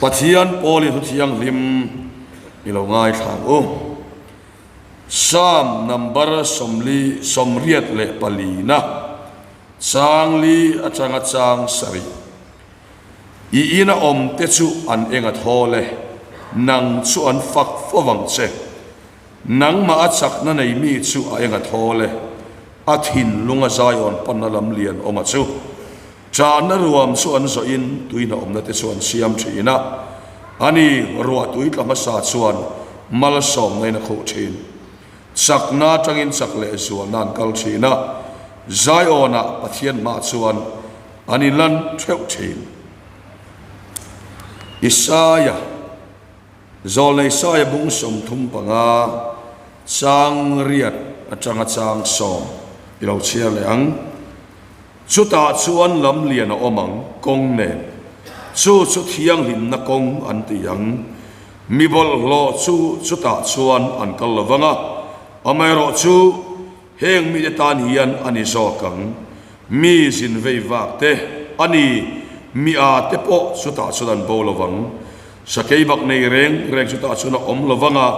Pathian Paul-i thu thianghlim i lo ngaithla ang u. Psalm number 40 84 na chang li atanga chang sarih. I ina awm te chu an eng a thawl e, nang chu an fak fo vang che. Nangmah a chakna nei mi chu a eng a thawl e, a thinlung a zaiawn panna lam lian awm a chu. Chahna ruam chu an zawhin tuihna awmna te chu an siam thin a, ani ruah tui tla hmasa chuan malsawmna in a khuh thin. Chakna atangin chak leh zualna an kal thin a, Zion-ah Pathian hmah chuan an inlan theuh thin. Isaia, Zawlnei Isaia bung 35, chang riat atanga chang sawm i lo chhiar leh ang. Chutah chuan lam lian a awm ang, kawng nen. Chu chu thianghlimna kawng an ti ang. Mi bawlhhlawh chu chutah chuan an kal lo vang a, amaherawh chu heng mite tan hian a ni zawk ang. Mi zin vei vak te, a ni, mi a te pawh chutah chuan an bo lo vang. Sakei bak nei reng reng chutah chuan a awm lo vang a,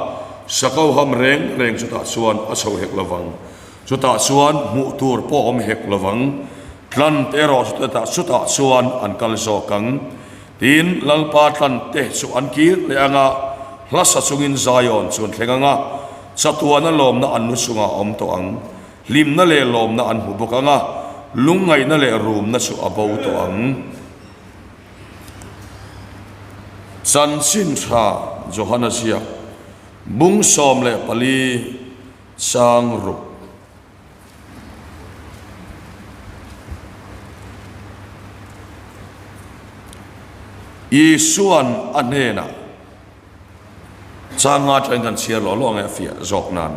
sakau ham reng reng chutah chuan a chho hek lo vang. Chutah chuan hmuh tur pawh awm hek lo vang, tlan te erawh chutah chutah chuan an kal zawk ang. Tin, Lalpa tlan te chu an kir leh ang a, hla sa chungin Zion chu an thleng ang a, chatuana lawmna an lu chungah a awm tawh ang. Hlimna leh lawmna an hmu bawk ang a, lungngaihna leh rumna chu a bo tawh ang. Chanchin tha Johana ziak bung 14. Chang ruk. Isuan a hnenah, Chang nga atangin kan chhiar lawh lawh ang e a fiah zawk nan.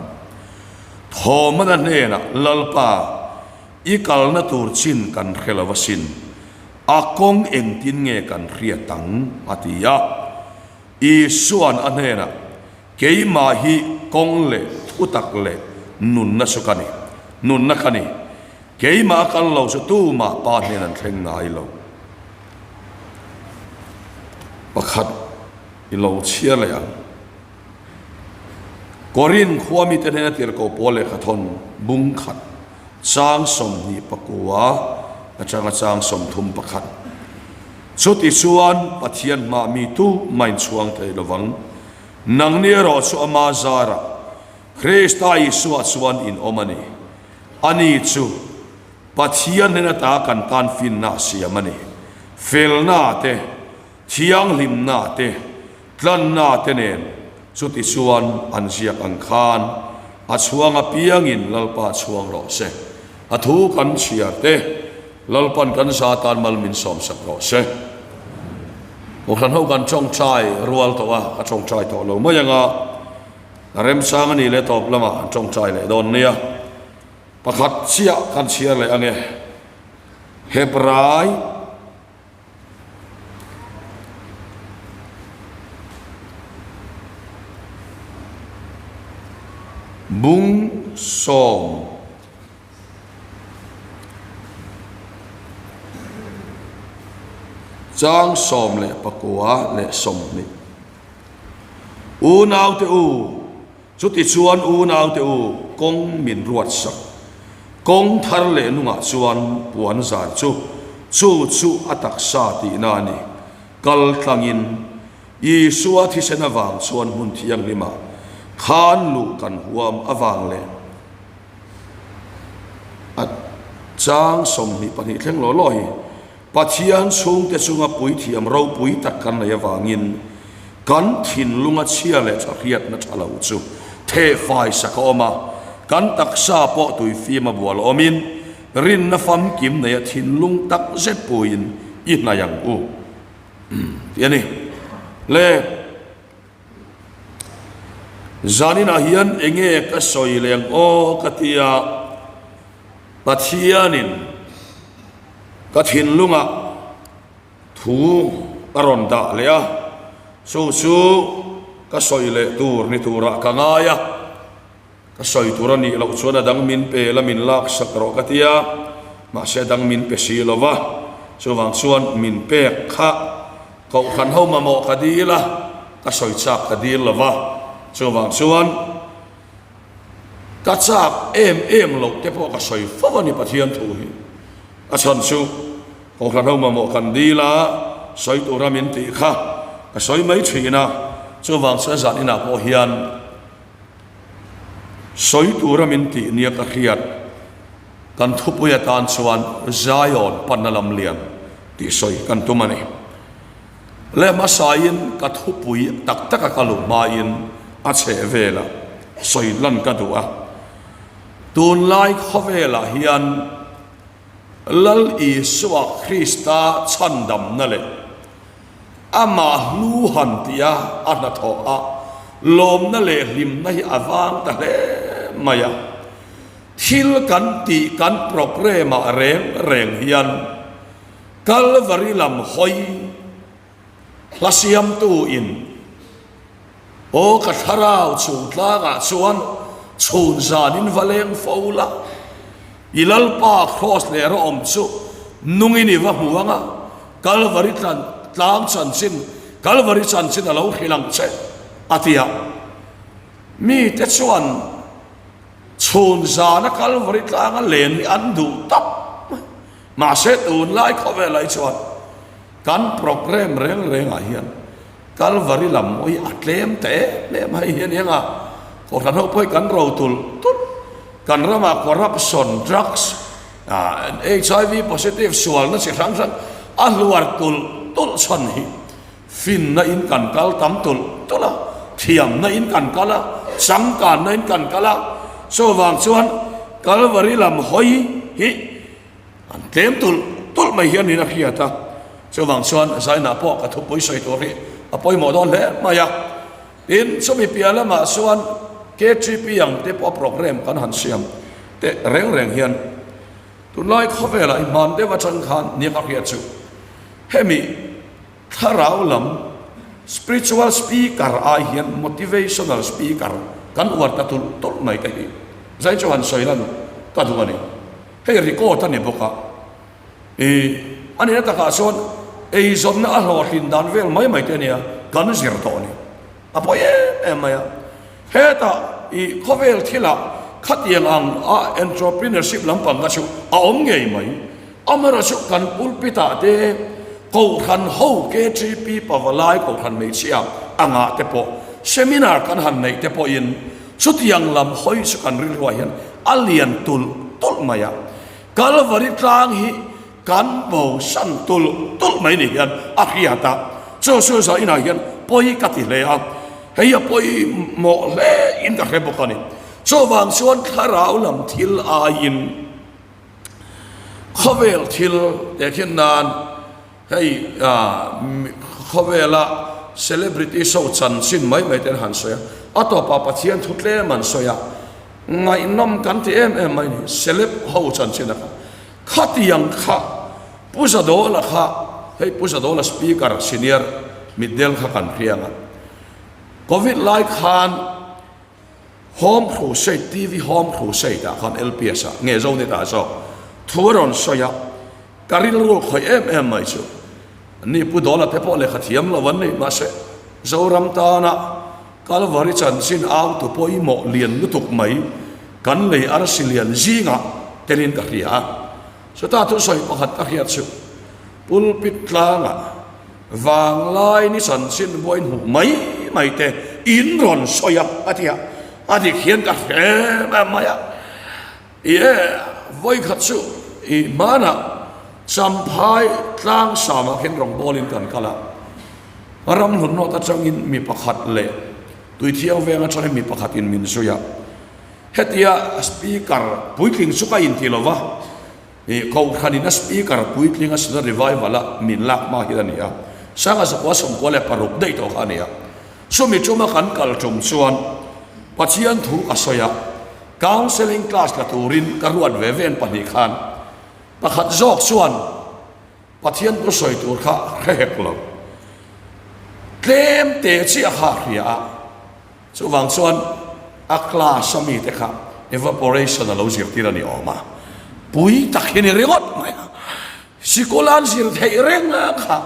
Thawman a hnenah, Lalpa, i kalna tur chin kan hre lo asin, a kawng engtin nge kan hriat ang? a ti a. Isuan a hnenah, Keimah hi kawng leh thutak leh nunna chu ka ni, nunna ka ni. Keimah a kal lo chu tumah Pa hnen an thleng ngai lo. Pakhat i lo chhiar leh ang. Korin khua mite hnena tirhkoh pawl lehkha thawn bung khat chang 29 atanga chang 31. Chuti chuan Pathian hmah mi tu mah in chhuang thei lovang. Nangni erawh chu ama zarah Krista Isua chuan in awm a ni. Ani chu Pathian hnen ata kan tan finna a siam a ni. Felna te, thianghlimna te, tlanna te nen chuti chuan an ziak ang khan a chhuang apiangin Lalpa chhuang rawh se. A thu kan chhiar te Lalpan kan za tan mal min sawmsak rawh se. Kohhran ho kan tawngtai rual tawh a, ka tawngtai tawh lo mai ang a, remchang a nih leh tawp lamah an tawngtai leh dawn nia. Pakhat chiah kan chhiar leh ang e. Hebrai bung sawm. Chang 19 leh 20. Unaute u, chutichuan unaute u, kawng min ruat sak. Kawng thar leh nungah chuan puan zar chu, chu chu a taksa tihna a ni. Kal tlangin Isua thisen avang chuan hmun thianghlimah khan luh kan huam avang leh, A chang 22 thleng law law hi Pathian chhungte chunga puithiam ropui tak kan nei avangin kan thinlunga chhia leh tha hriatna tha lo chu thehfai sak a awm a, kan taksa pawh tuifim a bual awmin rinna famkim neia thinlung tak zet puiin i hnai ang u tih a ni. Le. Zaninah hian enge ka sawi leh ang aw ka ti a, Pathianin ka thinlungah thu a rawn dah leh a, chu chu ka sawi leh tur ni turah ka ngai a, ka sawi tur a nih loh chuan a dang min pe la min laksak rawh ka ti a, mahse a dang min pe si lo va, chuvang chuan min pek kha. Kohhran ho mamawh ka dil a, ka sawi chak ka dil lo va, chuvang chuan ka chak em em loh te pawh ka sawi fo a ni Pathian thu hi. A chhan chu Kohhran ho mamawh kan dil a, sawi tura min tih kha ka sawi mai thin a, chuvang chuan zan inah pawh hian sawi tura min tih nia ka hriat. Kan thupui atan chuan Zion panna lam lian tih sawi kan tum a ni. Leh hmasain ka thupui tak taka ka luh hmain a chheh velah sawi lan ka duh a. Tunlai khawvelah hian Lal Isua Krista chhandamna leh amah hlu han tia a hnathawh a lawmna leh hlimna hi a vang ta hle mai a. Thil kan tih kan programme ah reng reng hian Kalvari lam hawi hla siamtu in Aw ka thlarau chung tlangah chuan chhun zan in va leng fo la, i Lalpa Kraws leh rawh awm chu nungin i va hmu ang a, Kalvari tlang chanchin, Kalvari chanchin a lo hrilh ang che a ti a. Mite chuan Chhun zana Kalvari tlanga len hi an duh tawp mai. Mahse tunlai khawvelah hi chuan kan programme reng rengah hian Kalvari lam hi a tlem ta em em a, hei hi a ni anga Kohhran ho pawh hi kan ro tulh tulh. Kan ramah corruption, drugs, HIV positive sualna chi hrang hrang a hluar tulh tulh chhan hi Finna in kan kal tam tulh tulh a, thiamna in kan kal a, changkanna in kan kal a, chuvang chuan Kalvari lam hawi hi an tlem tulh tulh mai hian in a hriat a, chuvang chuan Zainah pawh ka thupui sawi tur hi a pawimawh dawn hle mai a. Tin, chumi piah lamah chuan KTP ang te pawh programme kan han siam teh reng reng hian tunlai khawvelah i hman deuh atang khan nia ka hriat chu hemi Thlarau lam spiritual speaker ai hian motivational speaker kan uar ta tulh tulh mai te hi zai chu han sawi lan ka duh a ni. Hei record a ni bawk a, ih a nihna takah chuan eizawnna a hlawhtlin dan vel mai mai te a nia kan zir tawh a ni. A pawi em em mai a. Hetah i khawvel thilah khatiang ang a entrepreneurship lampang kha chu a awm ngei mai. Amaherawh chu kan pulpit ah te Kohhran ho KTP Pavalai Kohhran Hmeichhia angah te pawh seminar kan han neih te pawhin chutiang lam hawi chu kan rilruah hian a lian tulh tulh mai a. Kalvari tlang hi Kan bosan tulh tulh mai ni hian a hriat a, chu chu zawh inah hian pawi ka ti hle a, hei a pawimawh hle in ka hre bawk a ni. Chuvang chuan thlarau lam thil aiin khawvel thil tehkhin nan hei khawvela celebrity show chanchin mai mai te an han sawi a, a tawpah Pathian thu tlem an sawi a, ngaihnawm kan ti em em mai ni, celeb ho chanchin a kha. Khatiang kha Pu Zadawla kha, hei Pu Zadawla Speaker Senior mitdel kha kan hriang a, Covid lai khan Home Crusade, TV Home Crusade ah khan LPS ah nge Zonet ah zawk thu a rawn sawi a, ka rilru khawih em em mai chu ni Pu Dawla te pawh lehkha thiam lo an ni mahse Zoram tana Kalvari chanchin au tu pawimawh lian lutuk mai kan lei arsi lian zingah telin ka hria a. Chutah thusawi pakhat ka hriat chu pulpit tlangah vanglai ni chanchin buain hmuh mai mai te in rawn sawi a a ti a, a dik hian ka hre em em mai a. I e, vawikhat chu i hmanah Champhai tlang samah khian rawngbawlin kan kal a, ram hlun nawt atangin mi pakhat leh Tuithiang veng atangin mi pakhatin min zui a. Hetia speaker puitling chu ka inti lo va, i Kohhranin a speaker puitling a Synod Revival a min lak hma hian a ni a, Sanga zakua 96 daih tawh kha a ni a. Chumi tuma kan kal tum chuan Pathian thu ka sawi a, Counselling class la turin ka ruat ve ve an pahnih khan pakhat zawk chuan Pathian thu sawi tur kha hre hek lo. Tlem te chiah kha a hria a, chuvang chuan a class a mite kha evaporation a lo zirtir a ni awm a, pui tak hi ni ringawt mai a, sikul an zir theih reng kha.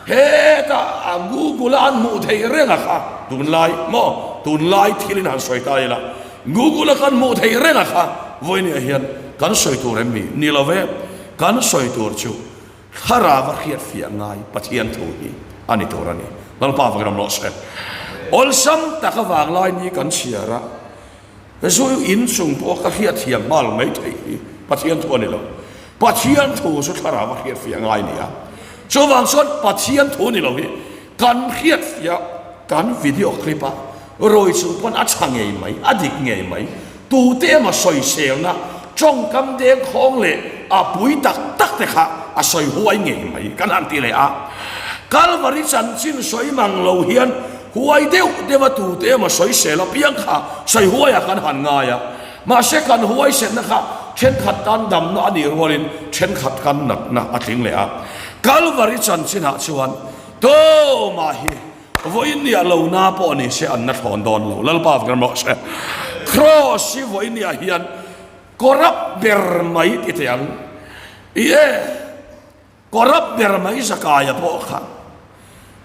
Hetah Google a an hmuh theih reng a kha tunlai maw tunlai thil in han sawi ta ila Google a kan hmuh theih reng a kha vawinia hian kan sawi tur em mi? Ni lo ve, kan sawi tur chu thlarau a hriat fiah ngai Pathian thu hi a ni tur a ni. Lalpa vak ram rawh se. Awlsam tak avang lai ni kan chhiar a. Zu in chung pawh ka hriatthiam nghal mai theih hi Pathian thu a ni lo. Pathian thu chu thlarau a hriatfiah ngai nia. Chuvang chuan Pathian thu ni lo hi kan hriatfiah kan video clip a rawi chung pawn a tha ngei mai, a dik ngei mai. Tute emaw sawiselna tawngkam dengkhawng leh a pui tak tak te kha a sawi huai ngei mai kan han ti leh a. Kalvari chanchin sawi mang lo hian Huai deuh deuh a tute emaw sawisel apiang kha sawi huaiah kan han ngai a, mahse kan huaisenna kha thenkhat tan damna a nih rualin thenkhat kan natna a tling leh a. Kalvari chanchinah chuan tumah hi vawiin niah lo na pawh ni se an na thlawn dawn lo. Lalpa vek rawh se. Kraws hi vawiin niah hian corrupt ber mai ti teh ang. I e. Corrupt ber mai Zakaia pawh kha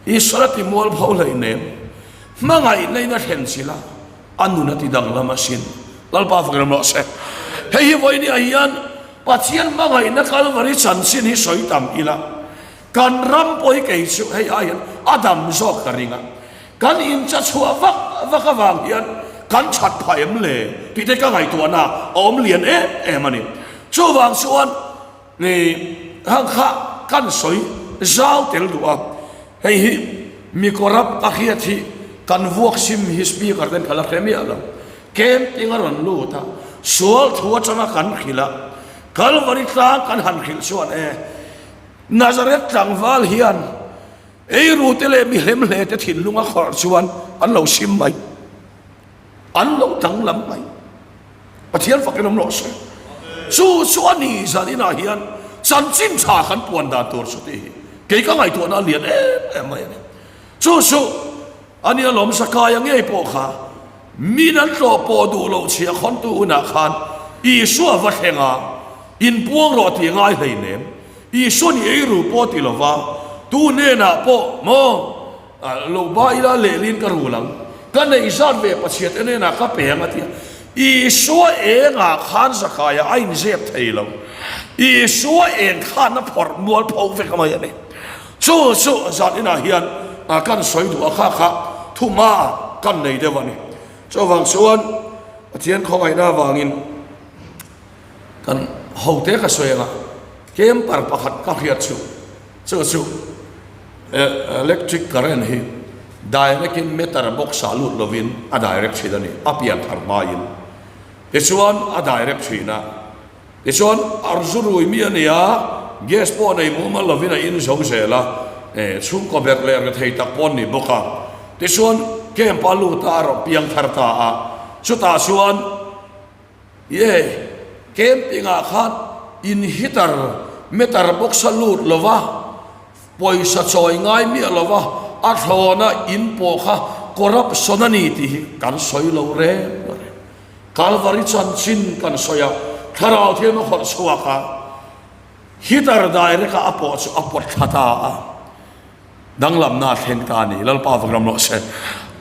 Israel ti mualpho hleinem, hmangaihna in a thlen chilh a, a nun a ti danglam asin. Lalpa fak ram rawh se. Hei hi vawinia hian Pathian hmangaihna Kalvari chanchin hi sawi tam ila, kan ram pawh hi kei chu hei ai hian a dam zawk ka ring a, kan incha chhuah vak vak avang hian kan that phah em le tih te ka ngaihtuahna a awm lian em em a ni. Chuvang chuan Ni hang kha kan sawi zau tel duh a, hei hi mi corrupt a hriat hi kan vuak sim hi speaker ten ka la hre miah lo. Camping a rawn lut a, sual thu atanga kan hrilh a, Kalvari tlang kan han hrilh chuan e, Nazareth tlangval hian eirute leh mi hlemhle te thinlung a khawrh chuan an lo sim mai. An lo danglam mai. Pathian fakin awm rawh se. Chu chu a ni zan inah hian chanchin tha kan puan dan tur chu tih hi kei ka ngaihtuahna a lian em em mai a ni. Chu chu a nia lawm Zakaia ngei pawh kha min an tlawh pawh duh loh chhia khawntu hunah khan Isua va thleng a, inpuang rawh tih ngai hleinem. Isua ni eiru pawh ti lova tu hnenah pawh maw Lo ba ila lehlin ka rul ang. Ka neih zat ve Pathian te hnenah ka pe ang a ti a. Isua engah khan Zakaia a inzep thei lo. Isua eng khan a phawrh mual pho vek mai a ni. Chu chu zan inah hian kan sawi duh a kha kha thuma kan nei deuh a ni. Chuvang chuan Pathian khawngaihna avangin kan hote ka sawi anga camper pakhat ka hriat chu chu chu Electric current hi direct in meter box ah lut lovin a direct thin a ni, a pian thar hmain. Tichuan a direct thin a, tichuan arzu rui mi a ni a, gas pawh nei mumal lovin a in zo zel a, chhungkaw berh leh rethei tak pawh an ni bawk a. Tichuan camp a lut a, a rawn piang thar ta a, chutah chuan, Ye, camping ah khan in heater meter box a lut lo va, pawisa chawi ngai miah lo va, a thlawna in pawh kha corruption a ni tih hi kan sawi lo reng reng. Kalvari chanchin kan sawi a, thlarau thiam a khawrh chhuak a, heater direct a a pawh chu a pawt thla ta a. Danglamna a thleng ta a ni. Lalpa vak ram rawh se.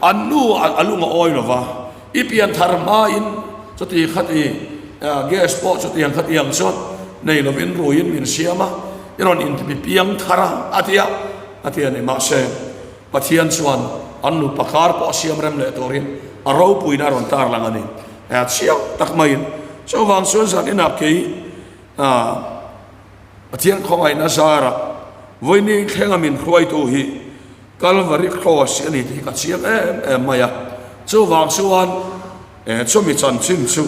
An nu a lung a awi lova, i pian thar hmain chuti khati gas pawh chutiang khatiang chuan nei lovin ruiin min siam a, i rawn intipi piang thar a, a ti a, a ti a ni. Mahse, Pathian chuan an nupa kar pawh a siam rem leh turin a ropuina a rawn tarlang a ni. Chiang tak maiin. Chuvang chuan zan inah kei Pathian khawngaihna zarah vawiin thlenga min hruaitu hi Kalvari Kraws a ni tih hi ka chiang em em mai a. Chuvang chuan chumi chanchin chu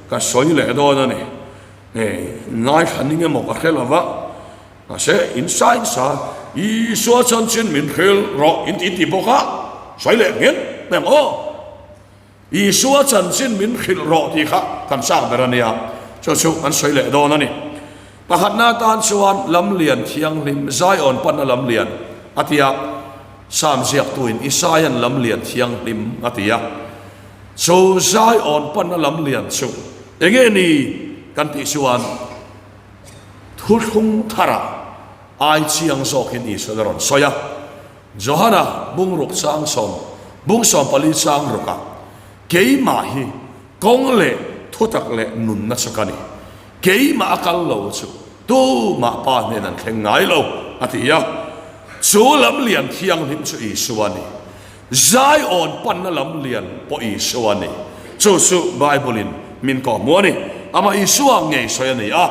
ka sawi leh dawn a ni. Ngaithla ning emaw ka hre lo va, mahse in sa in sa Isua chanchin min hrilh rawh in ti ti bawk a, sawi leh nghet mai ang aw. Isua chanchin min hrilh rawh tih kha kan chak ber a nia, chu chu kan sawi leh dawn a ni. Pakhatna atan chuan Lamlian Thianghlim, Zion panna Lamlian a ti a, Psalm ziaktuin Isaia'n Lamlian Thianghlim a ti a. Chu Zion panna Lamlian chu enge ni kan tih chuan Thuthlung tharah ai chiang zawkin Isua'n a rawn sawi a. Johana bungruk chang sawm, bung 14 chang rukah, Keimah hi kawng leh thutak leh nunna chu ka ni. Keimah a kal lo chu tumah Pa hnen an thleng ngai lo, a ti a. Chu lamlian thianghlim chu Isua a ni. Zion panna lamlian pawh Isua a ni. Chu chu Bible-in min kawhhmuh a ni. Amah Isua ngei sawi a ni a.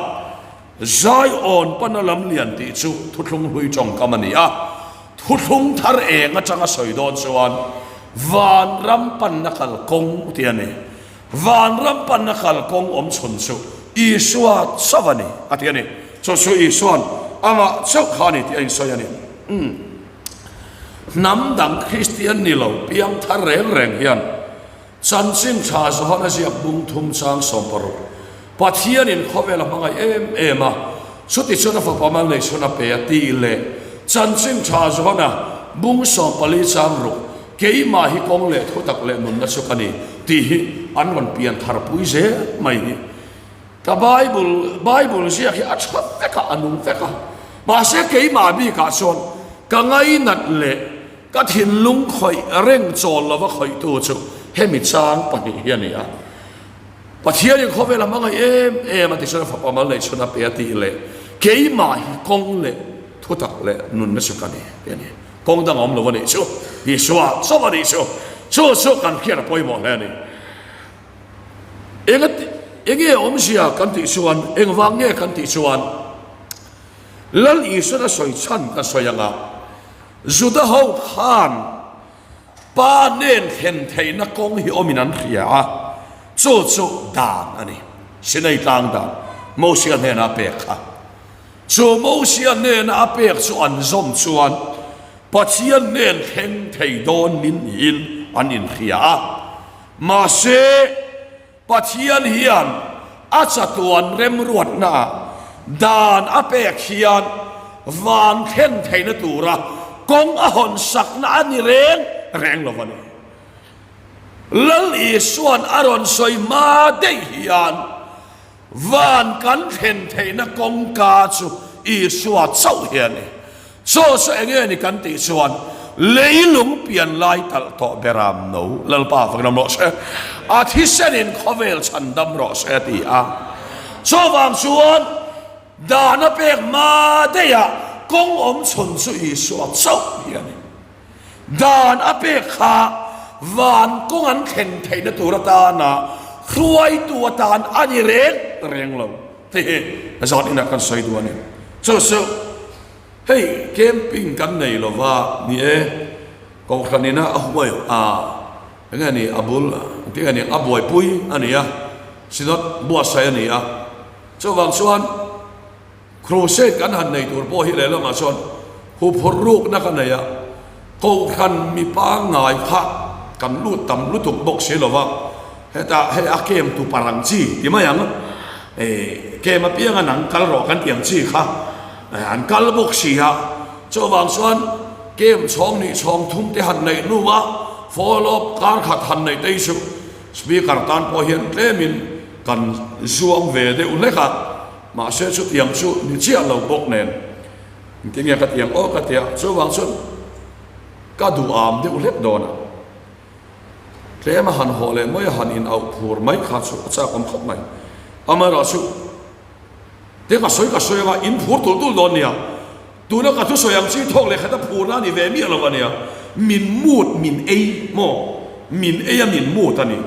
Zion panna lamlian tih chu thuthlung hlui tawngkam a ni a. Thuthlung thar eng atanga sawi dawn chuan vanram panna kalkawng tih a ni. Vanram panna kalkawng awm chhun chu Isua chauh a ni a ti a ni. Chu chu Isua'n amah chauh kha a ni tih a insawi a ni. Umm. Hnam dang Kristian ni lo piang thar reng reng hian Chanchin tha Johana ziak bung thum chang 60 Pathianin khawvel a hmangaih em em a, chutichuan a fapa mal nei chhun a pe a tih leh Chanchin tha Johana bung 14 chang ruk Keimah hi kawng leh thutak leh nunna chu ka ni tih hi an rawn pian thar pui zel mai hi. Ka Bible Bible ziak hi a tha vek a, a nung vek a. Mahse keimah bikah chuan ka ngainat leh ka thinlung khawih reng chawl lova khawihtu chu hemi chang pahnih hi a ni a. Pathianin khawvel a hmangaih em em a tichuan a fapa mal neih chhun a pe a tih leh keimah hi kawng leh thutak leh nunna chu ka ni tih a ni. Kawng dang a awm lo a nih chu, Isua chauh a nih chu, chu chu kan hriat a pawimawh hle a ni. Enga enge awmzia kan tih chuan, engvang nge kan tih chuan, Lal Isuan a sawi chhan ka sawi anga, Juda ho khan Pa nen thlen theihna kawng hi awmin an hria a, chu chu dan a ni. Sinai tlang dan, Mosia hnena a pek kha. Chu Mosia hnena a pek chu an zawm chuan Pathian hnen thleng thei dawn min niin an inhria a. Mahse, Pathian hian a chatuan remruatnaah dan a pek hian van thlen theihna tura kawng a hawn sakna a ni reng reng lo a ni. Lal Isua'n a rawn sawi hma daih hian Van kan thlen theihna kawngka chu Isua chauh hi a ni. Chaw chu enge ni kan tih chuan leilung pian lai talh tawh beram no Lalpa faknam rawh se, a thisenin khawvel chhandam rawh se a ti a. Chuvang chuan dan a pek hma daihah kawng awm chhun chu Isua chauh hi a ni. Dan a pek kha van kawng an thlen theihna tur atana hruaitu atan a ni reng reng lo tih hi zan inah kan sawi duh a ni. Chu chu hei camping kan nei lova ni e, kohhran ina a huai a enge ni a bul engtin nge ni a buaipui a ni a, synod buatsaih a ni a, chuvang chuan Crusade kan han nei tur pawh hi lehlamah chuan huphurh rukna ka nei a, Kohhran mi pangngai kha kan lut tam lutuk bawk si lo va, hetah hei a kem tu parang chi ti mai ang, kem apianga nang kal rawh kan ti ang chi kha an kal bawk si a, chuvang chuan kem chhawng nih chhawng thum te han neih hnu a follow up kar khat han neih te hi chu speaker tan pawh hian tlemin kan zuang ve deuh hlek a. Mahse chutiang chu ni chiah lo bawk nen engtin nge ka ti ang aw ka ti a, chuvang chuan ka duh am deuh hlek dawn a, tlem a han haw leh mai a han in auh phur mai kha chu a chak awm khawp mai. Amaherawhchu te ka sawi ka sawi anga in phur tul tul dawn nia. Tuna ka thusawi ang chi thawk leh khat a phurna a ni ve miah lo a nia, min mut min ei maw? Min ei a min mut a ni.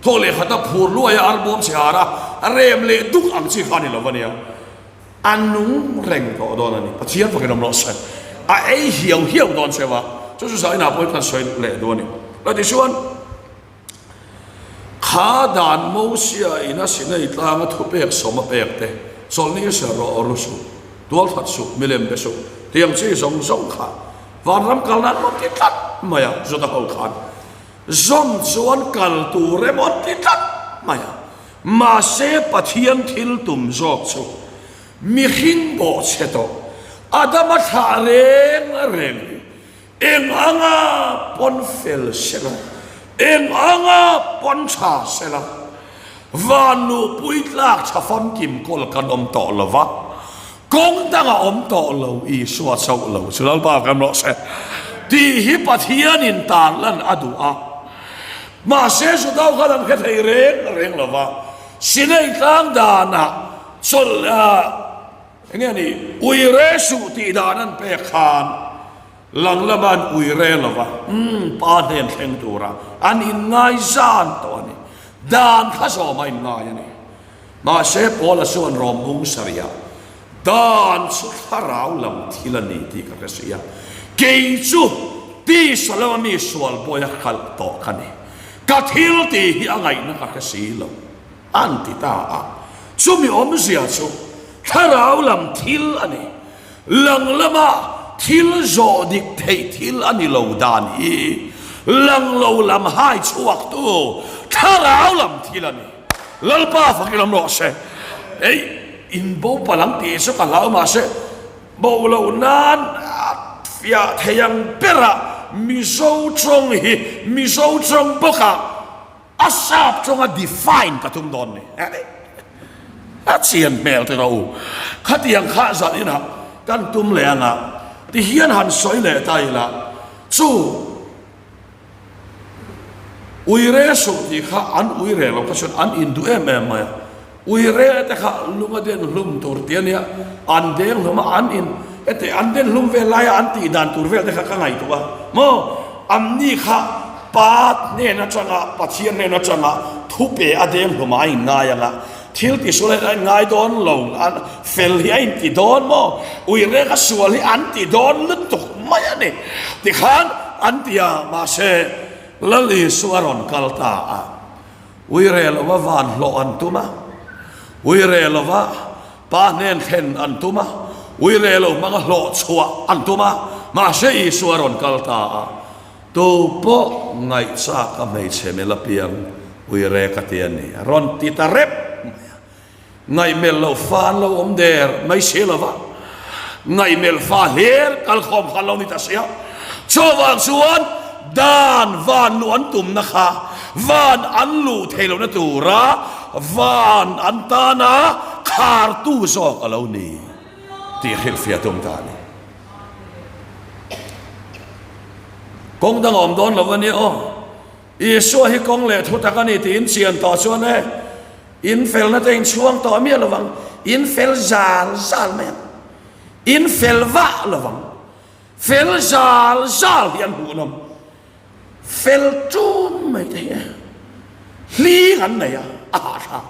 Thawk leh khat a phur luai a arbawm chhe har a, a rem leh duk ang chi kha a ni lo a nia. A nung reng tawh dawn a ni. Pathian fakin awm rawh se. A ei hiau hiau dawn cheu a, chu chu zainah pawhin kan sawi leh duh a ni. Lo tichuan. Kha dan Mosia in a Sinai tlanga thupek sawm a pek te, chawlhni ser rawh ru suh, tualthat suh, milem be suh, tiang chi zawng zawng kha vanram kal nan maw ti tlat mai a, Juda ho khan zawm chuan kal tur emaw ti tlat mai a, mahse Pathian thil tum zawk chu mihring bawhchhe tawh Adama thlah reng reng hi Eng anga pawn fel sela, eng anga pawn tha sela, van luhpui tlak tha famkim kawl kan awm tawh lo va, kawng dang a awm tawh lo, Isua chauh lo chu Lalpa kan rawh se. Tih hi Pathianin tarlan a duh a. Mahse Juda khan an hre thei reng reng lo va, Sinai tlang danah chawlh eng nge ni, uire suh tih dan an pek khan lang lama an uire lo va, umm pa hnen thleng tura an inngaizan tawh a ni. Dan kha zawm a inngai a ni. Mahse, Paula chuan Rom bung sarihah, Dan chu thlarau lam thil a ni tih ka hre si a, kei chu tisa lama mi sual bawi a khalh tawh ka ni. Ka thil tih hi a ngaihna ka hre si lo, an ti ta a. Chumi awmzia chu thlarau lam thil a ni. Lang lama thil zawh dik theih thil a ni lo dan hi lang lo lam hai chhuaktu thlarau lam thil a ni. Lalpa fakin awm rawh se. Ei, in bo palh ang tih chu ka hlau mahse bo loh nan a fiah thei ang berah Mizo tawng hi Mizo tawng bawkah a sap tawnga define ka tum dawn ni. A chian hmel te rawh u. Khatiang kha zan inah kan tum leh anga tihian han sawi leh ta ila chu Uire suh tih kha an uire lo kha chuan an induh em em mai a, uire te kha lung a den hlum tur tih a nia, an deng hlum a, an in heti an den hlum vel laia an tih dan tur vel te kha ka ngaihtuah a, maw anni kha Pa hnen atanga Pathian hnen atanga thupe a deng hlum a a inngai ang a, thil tisual hian a inngai dawn lo, fel hi a inti dawn maw, uire kha sual hi an ti dawn lutuk mai a ni tikhan an ti a, mahse Lal Isua a rawn kal ta a, uire lova van hlawh an tum a, uire lova Pa hnen thlen an tum a, uire lo hmanga hlawh chhuah an tum a, mahse Isua a rawn kal ta a, Tu pawh ngaihchak a hmeichhe mel apiang uire ka ti a ni, a rawn ti ta rep mai a. Ngaihmelh loh fa an lo awm der mai si lo va, ngaihmelh fa hlir kalkhawm kha an lo ni ta si a. Chuvang chuan dan van luh an tumna kha van an luh theih lohna tura van an tana khartu zawk a lo ni tih hrilhfiah tum ta a ni. Kawng dang a awm dawn lo a nia aw. Isua hi kawng leh thu tak a ni tiin chian tawh chuan e, in felna te in chhuang tawh miah lo vang, in fel zal zal mai ang, in fel vah lo vang, fel zal zal hi an hmuhnawm. Fel ṭun mai te hi hling an nei a, a hahthlak.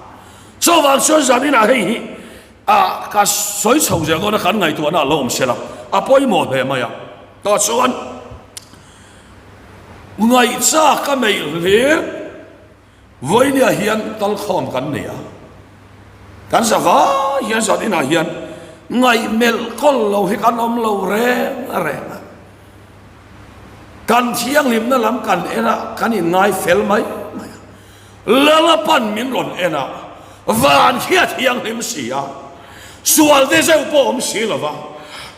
Chuvang chuan zaninah hei hi a ka sawi chho zel dawn a, kan ngaihtuahna a lo awm sela, a pawimawh hle mai a. Tah chuan ngaihchak a neih hlir vawinia hian kalkhawm kan nei a, kan za vai hian zaninah hian ngaihmelh kawl lo hi kan awm lo reng reng a. Kan thianghlimna lam kan en a, kan inngai fel mai mai a. Lalapan min rawn en a, van khi a thianghlim si a, sual te zeuh pawh awm si lo va,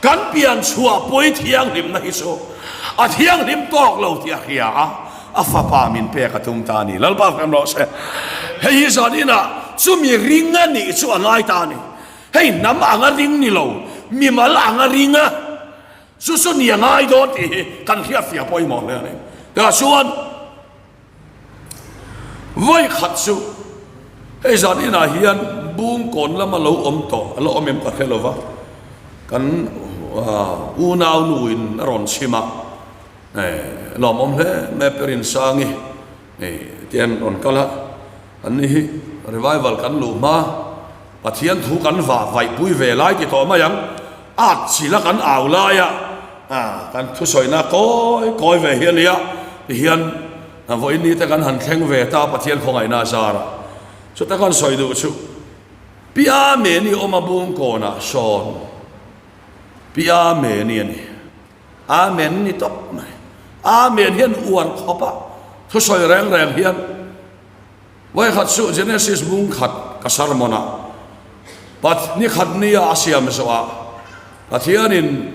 kan pian chhuahpui thianghlimna hi chu a thianghlim tawk lo tih a hria a, a fapa min pek a tum ta a ni. Lalpa hrem rawh se. Hei hi zan inah chumi ring a nih chu a ngai ta a ni. Hei hnam anga ring ni lo, mimal anga ring a. Chu chu ni a ngai dawn tih hi kan hriatfiah pawimawh hle a ni. Tah chuan vawi khat chu hei zan inah hian bung kawn lama lo awm tawh a la awm em ka hre lo va, kan unau nuin a rawn chhim a, lawmawm hle mai Perinsangi te an rawn kal a, anni hi revival kan luh hma Pathian thu kan vah vaihpui ve lai ti tawh mai ang, at chila kan au laia kan thusawina kawi kawi ve hi a nia, tihian vawiin ni te kan han thleng ve ta Pathian khawngaihna a zar a. Chuta kan sawi duh chu Pi Ameni awm a bung kawnah sawn Pi Ameni a ni. Amen ni tawp mai. Amen hian uar khawp a thusawi reng reng hian Vawikhat chu Genesis bung khat ka sermon a, Pat ni khat nia a siam zawhah Pathianin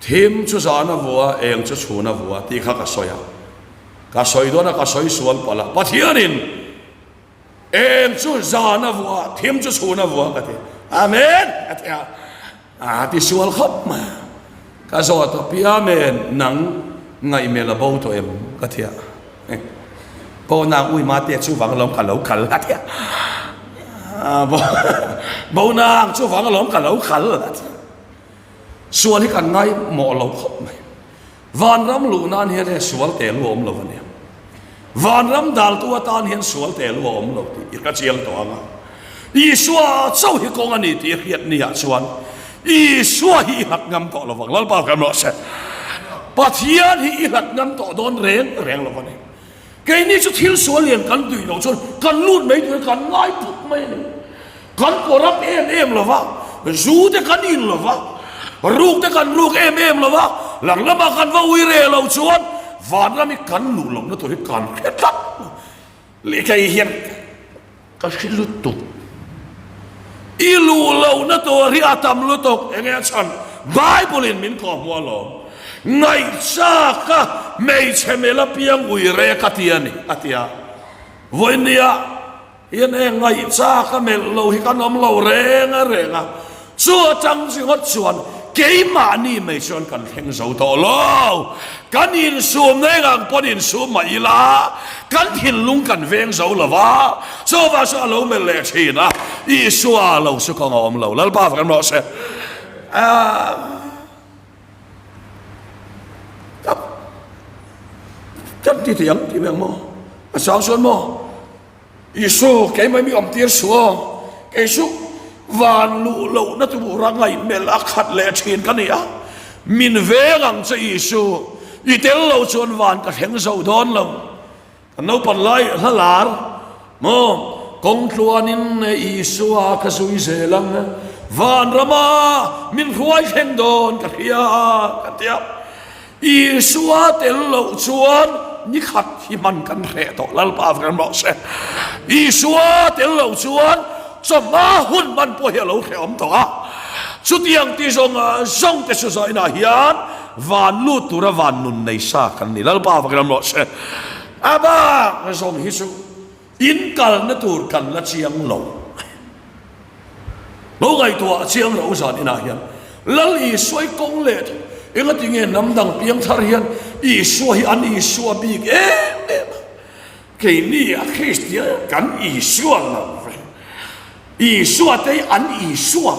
thim chu zan a vua, eng chu chhun a vua tih kha ka sawi a. Ka sawi dawn a, ka sawi sual palh a. Pathianin eng chu zan a vua, thim chu chhun a vua ka ti. Amen! A ti a. A ti sual khawp mai. Ka zawt a, Pi Amen, nang ngaihmel a bo tawh em? Ka ti a. Bo nang ui mate chuvang alawm ka lo kal a ti a. Bo nang chuvang alawm ka lo kal a ti a. Sual hi kan ngaimawh lo khawp mai. Vanram luh nan hian he sual tel u a awm lo a nia. Vanram daltu atan hian sual tel u a awm lo tih i ka chiang tawh ang a. Isua chauh hi kawng a ni tih i hriat niah chuan Isua hi i hlat ngam tawh lo vang. Lalpa kan rawh se. Pathian hi i hlat ngam tawh dawn reng reng lo a ni. Keini chu thil sual lian kan tui loh chuan kan lut mai tur kan ngai put mai a ni. Kan corrupt em em lo va, zu te kan in lo va, ruk te kan ruk em em lo va, lang lamah kan va ui reh lo chuan vanram hi kan luh lohna tur hi kan hre tlat lo. Lehkha hian ka hre lutuk. I luh lohna tur hi a tam lutuk. Enge a chhan? Bible in min kawh hmuh alawm. Ngaihchak a hmeichhe mel apiang ui rek a ti a ni, a ti a. Vawinia hian heng ngaihchak a melh lo hi kan awm lo reng a reng a. Chu atang ringawt chuan keimahni mai chuan kan thleng zo tawh lo. Kan insum na engang pawn insum mah ila, kan thinlung kan veng zo lo va, chuvang chu a lo melh leh thin a, Isua lo chu kawng a awm lo. Lalpa fak em rawh se. Kan ti thei ang tih mai ang maw? A chang chuan maw? Isu, keimah mi awm tir suh aw, kei chu van luh lohna tura ngaihmelh a khat leh thin ka ni a, min veng ang che Isu, i tel lo chuan van ka thleng zo dawn lo. Kan naupan lai hla lar maw, kawng tluanin Isua ka zui zel ang, van rama min hruai thleng dawn ka hria ka ti a. Isua tel loh chuan ni khat hi hman kan hreh tawh Lalpa vek rawh se. Isua tel loh chuan chawhma hun hman pawh hi a lo hrehawm tawh a. Chutiang ti zawng zawng te chu zainah hian van lut tura van nun nei sa kan ni Lalpa vek rawh se. A bak zawng hi chu In kalna tur kan la chiang lo. Lo ngaihtuah chiang lo zan inah hian Lal Isua i kawng leh thei. Engati nge hnam dang piang thar hian Isua hi an Isua bik em em a. Keini a Kristian kan Isua lo ve. Isua te hi an Isua.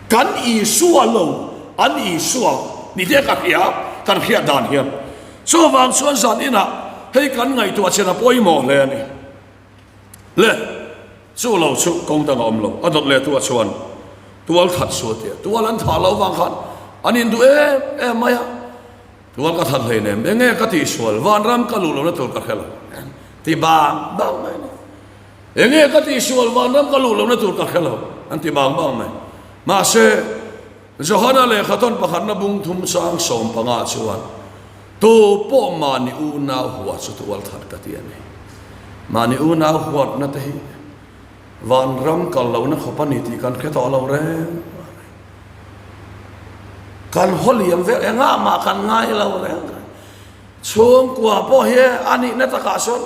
Kan Isua lo, an Isua ni te ka hria, kan hriat dan hian. Chuvang chuan zan inah hei kan ngaihtuah chian a pawimawh hle a ni. Le, chu lo chu kawng dang a awm lo. A dawt leh tu ah chuan tual that su a ti a, tual an thah loh vang khan an induh em em mai a. Tual ka that hleinem, enge ka tihsual, vanram ka luh lohna tur ka hre lo ti bang bang mai a ni. Enge ka tihsual vanram ka luh lohna tur ka hre lo an ti bang bang mai. Mahse, Johana lehkha tawn pakhatna bung thum chang 15 chuan, Tu pawh mahni unau huat chu tual that ka ti a ni. Mahni unau huatna te hi vanram kal lohna khawp a ni tih kan hre tawh lo reng reng. Kan haw liam vel engah mah kan ngai lo reng reng. Chhungkua pawh hi a nihna takah sawn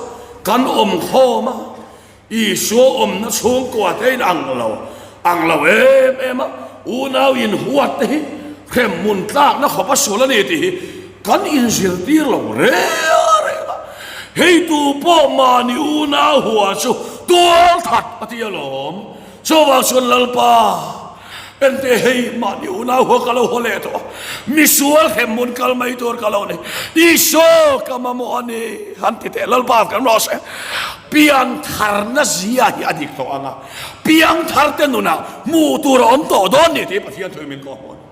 kan awm khawm a, Isua awmna chhungkua te in ang lo, ang lo em em a, unau inhuat te hi hremhmun tlakna khawp a sual a ni tih hi kan inzirtir lo reng reng a, hei tu pawh mahni unau hua chu tual that a ti alawm. Chuvang chuan Lalpa, Ente hei mahni unau hua ka lo haw leh tawh a, misual hremhmun kal mai tur ka lo ni, Isua ka mamawh a ni, han ti teh Lalpa kan rawh se. Piangtharna zia hi a dik tawh ang a, piangtharte nunah hmuh tur a awm tawh dawn ni tih Pathian thu min kawhhmuh a ni.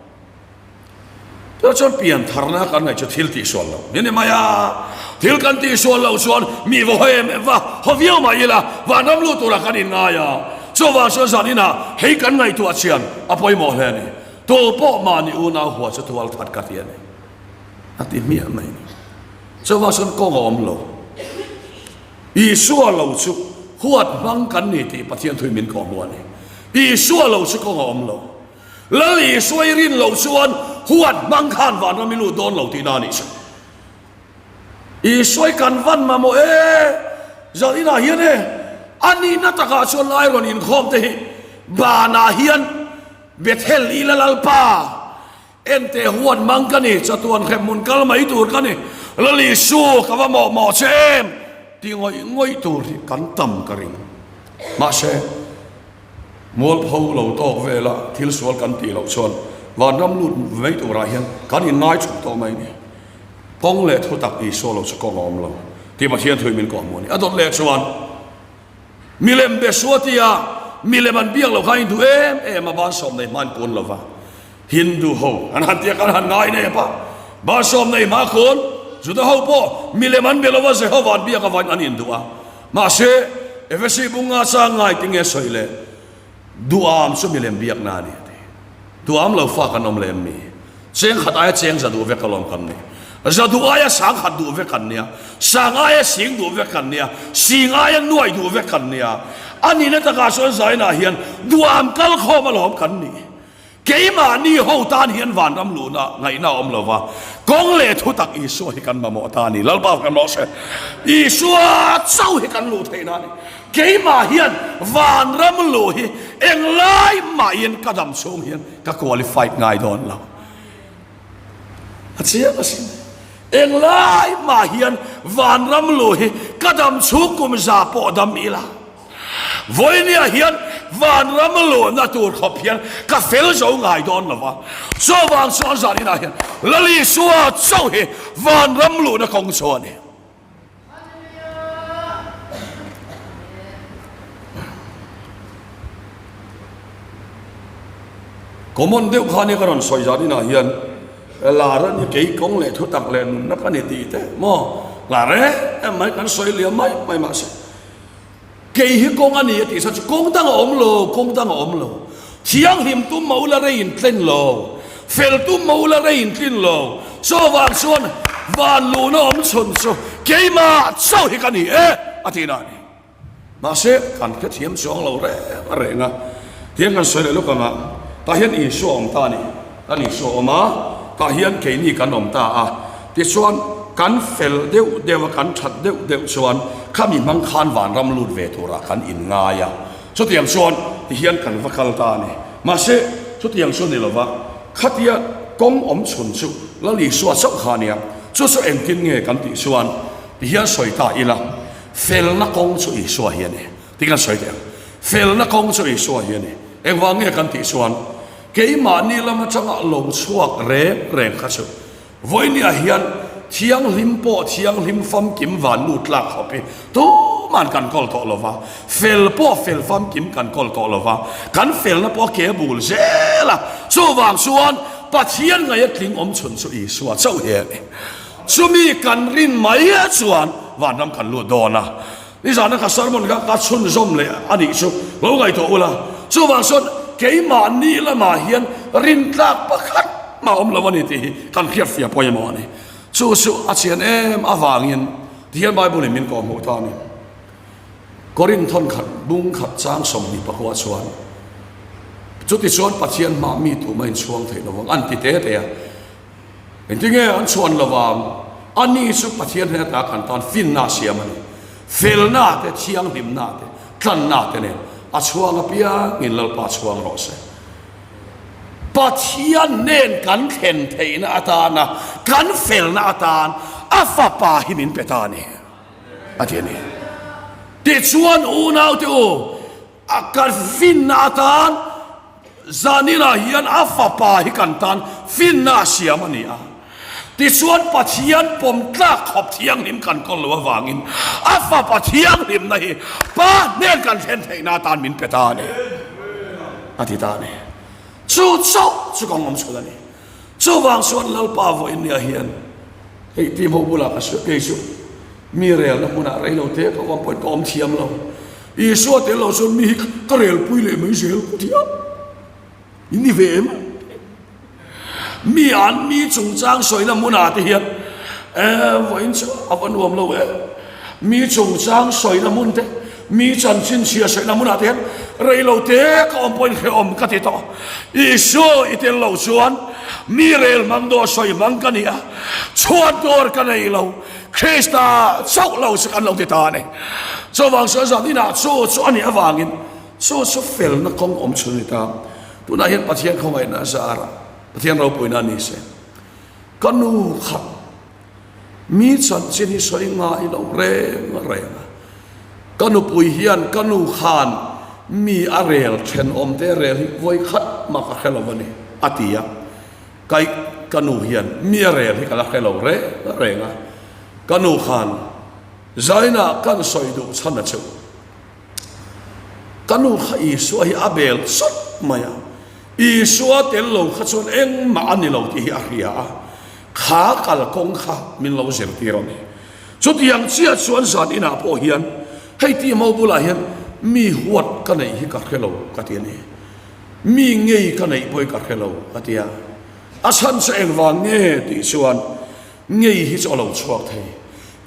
Tunah chuan piantharna kan ngaih chu thil tihsual lo ni ni mai a, thil kan tihsual loh chuan mi va haw em em va haw viau mai ila vanram lut turah kan inngai a, chuvang chuan zan inah hei kan ngaihtuah chian a pawimawh hle a ni. Tu pawh mahni unau hua chu tual that ka ti a ni a ti hmiah mai ni. Chuvang chuan kawng a awm lo. Isua lo chu huat hmang kan ni tih Pathian thui min kawhhmuh a ni. Isua lo chu kawng a awm lo. Lal Isua i rin loh chuan huat hmang khan vanram i lut dawn lo tihna a nih chu. Isua i kan van mamawh e, zan inah hian e, a nihna takah chuan lai rawn inkhawm te hi banah hian Bethel i la Lalpa. Enteh huan mang ka ni, chatuan hremhmun kal mai tur ka ni, Lal Isu ka va mawh mawh che em? Ti ngawih ngawih tur hi kan tam ka ring. Mahse, mualpho lo tawk vela thil sual kan tih loh chuan vanram lut mai turah hian kan inngai thup tawh mai ni. Kawng leh thutak Isua lo chu kawng a awm lo tih Pathian thuin min kawhhmuh a ni. A dawt leh chuan milem be sua tia milem an biak loh kha a induh em em a, ban sawm nei hmain kun lo va. Hindu ho an han tia kan han ngai nep a, ban sawm nei hma kun Juda ho pawh milem an be lo va, Jehovah an biak avangin an induh a. Mahse, Efesi bunga chang ngai tinge sawi leh Duham chu milem biakna a ni a ti. Duham lo fa kan awm lem mi. Cheng khat aia cheng za duh vek alawm kan ni. Za duh aia sang khat duh vek kan nia. Sang aia sing duh vek kan nia. Sing aia nuai duh vek kan nia. A nihna takah chuan zainah hian duham kal khawm alawm kan ni. Keimahni ho tan hian vanram luhna ngaihna a awm lo va, kawng leh thutak Isua hi kan mamawh ta a ni. Lalpa kan rawh se. Isua chauh hi kan luh theihna a ni. Keimah hian vanram luh hi englai mahin ka dam chhung hian ka qualified ngai dawn lo. A chiang asin. Englai mah hian vanram luh hi ka dam chhung kum za pawh dam ila. Vawinia hian vanram luhna tur khawp hian ka fel zo ngai dawn lo va, chuvang chuan zaninah hian Lal Isua chauh hi vanram luhna kawng chu a ni. Common deuh kha nia ka rawn sawi zaninah hian lar a ni kei kawng leh thutak leh nunna ka ni tih te maw lar em em mai kan sawi liam mai mai mahse Kei hi kawng a ni a tih chuan chu kawng dang a awm lo, kawng dang a awm lo. Thianghlim tum mah ula rei in tlin lo, fel tum mah ula rei in tlin lo. Chuvang chuan van luhna awm chhun chu keimah chauh hi ka ni e a tih na a ni. Mahse kan hrethiam chuang lo reng a reng a, tiang kan sawi leh lawk ang a, tah hian Isua a awm ta a ni. Kan Isua a awm a, tah hian keini kan awm ta a. Tichuan, kan fel deuh deuh a, kan that deuh deuh chuan khami hmang khan vanram lut ve turah kan inngai a. Chutiang chuan tihian kan va kal ta a ni. Mahse, chutiang chu ni lova, khatia kawng awm chhun chu Lal Isua chauh kha a nia. Chu chu engtin nge kan tih chuan tihian sawi ta ila, felna kawng chu Isua hi a ni. Ti kan sawi teh ang. Felna kawng chu Isua hi a ni. Engvang nge kan tih chuan keimahni lam atanga lo chhuak reng reng kha chu Vawinia hian thianghlim pawh thianghlim famkim van lut tlak khawp hi tuman kan kawl tawh lo va, fel pawh fel famkim kan kawl tawh lo va, kan felna pawh a ke bul zel a. Chuvang chuan Pathian ngaih a tling awm chhun chu Isua chauh hi a ni. Chumi kan rin mai chuan vanram kan lut dawn a. Nizana ka sermon kha ka chhunzawm leh a nih chu lo ngaihtuah ula, chuvang chuan keimahni lamah hian rintlak pakhat mah awm lo a ni tih hi kan hriatfiah pawimawh a ni. Chu chu a chian em avangin tihian Bible in min kawhhmuh ta a ni. Korinth thawnkhat bung khat chang 20 pakua chuan chutichuan Pathian hmah mi tumah inchhuang theih lovang an ti te te a. Engtinge an chhuan lo vang? Ani chu Pathian hnen ata kan tan finna a siam a ni. Felna te, thianghlimna te, tlanna te nen a chhuang apiangin Lalpa chhuang rawh se. Pathian hnen kan thlen theihna atana kan felna atan a Fapa hi min pe ta a ni, a ti a ni. Tichuan unaute u, a kan finna atan Zaninah hian a fapa hi kan tan finna a siam a ni a. Tichuan Pathian pawm tlak khawp thianghlim kan kawl loh avangin a fapa thianghlimna hi Pa hnen kan thlen theihna atan min pe ta a ni, a ti ta a ni. Chu chauh chu ka ngawm chhun a ni. Chuvang chuan Lalpa vawinia hian hei team ho bulah ka sawi kei chu mi relna hmunah rei lo te ka awm pawhin ka awm thiam lo. Isua tel lo chuan mi hi ka relpui leh mai zel ka ti a, in ni ve em? Mi an mi chungchang sawina hmunah te hian eh vawiin chu a va nuam lo e, mi chungchang sawina hmun te, mi chanchin chhia sawina hmunah te hian rei lo te ka awm pawhin hrehawm ka ti tawh. Isua i tel lo chuan mi rel hmang dawr sawi hmang ka ni a, chhuat dawr ka nei lo. Krista chauh lo chu kan lo ti ta a ni. Chuvang chuan zan inah chu chu a nih avangin chu chu felna kawng awm chhun a ni ta. Tunah hian Pathian khawngaihna a zar a. Pathian ropuina ni se. Ka nu kha mi chanchin hi sawi ngai lo reng reng a. Ka nupui hian ka nu khan mi a rel thenawm te rel hi vawi khat mah ka hre lo a ni, a ti a. Kai ka nu hian mi a rel hi ka la hre lo reng reng a. Ka nu khan Zaina kan sawi duh chhan a cheu. Ka nu kha Isua hi a bel chawt mai a, Isua tel lo kha chuan engmah a ni lo tih hi a hria a, kha kalkawng kha min lo zirtir a ni. Chutiang chiah chuan zan inah pawh hian hei tih mo bulah hian mi huat ka neih hi ka hre lo ka ti a ni. Mi ngei ka neih pawh hi ka hre lo ka ti a. A chhan chu engvang nge tih chuan Ngei hi chu a lo chhuak thei.